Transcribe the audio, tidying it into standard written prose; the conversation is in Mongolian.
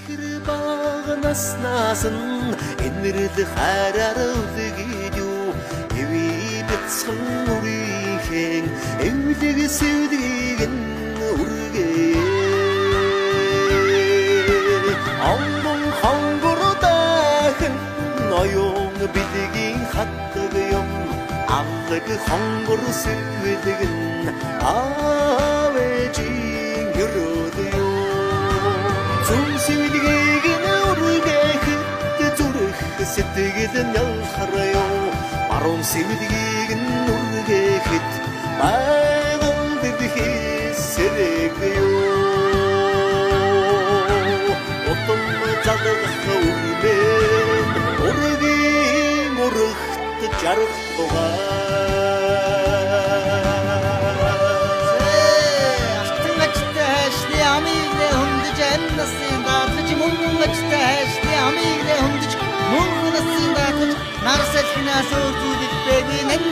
Хэр баг наснаас нь инэрл хайраар үлгээд юу эви бяцхан үрийнхэн эвлэг сэвдгийг нь үргээ. Онгон хонгор дахин оюун бэлгийн хатдаг юм алаг хонгор сэвдэг нь аав ээжийн өрөөд юу. Зүм сэвдгийг нь үргээхэд зүрх сэтгэл нь ялхар юу. Баруун сэвдгийг нь үргээхэд байгаль дэлхий сэрэг юу. Утам залгах үрмэн ургийн урагт жаргах тугай. Алтан ажтай хайшны амийг нэ хөндөж амь насын даатгаж, мөнгөн ажтай хайшны амийг нэ хөндөж мөнгө насын даатгаж, нар салхинаас өөр зүйлд бэгүй нэн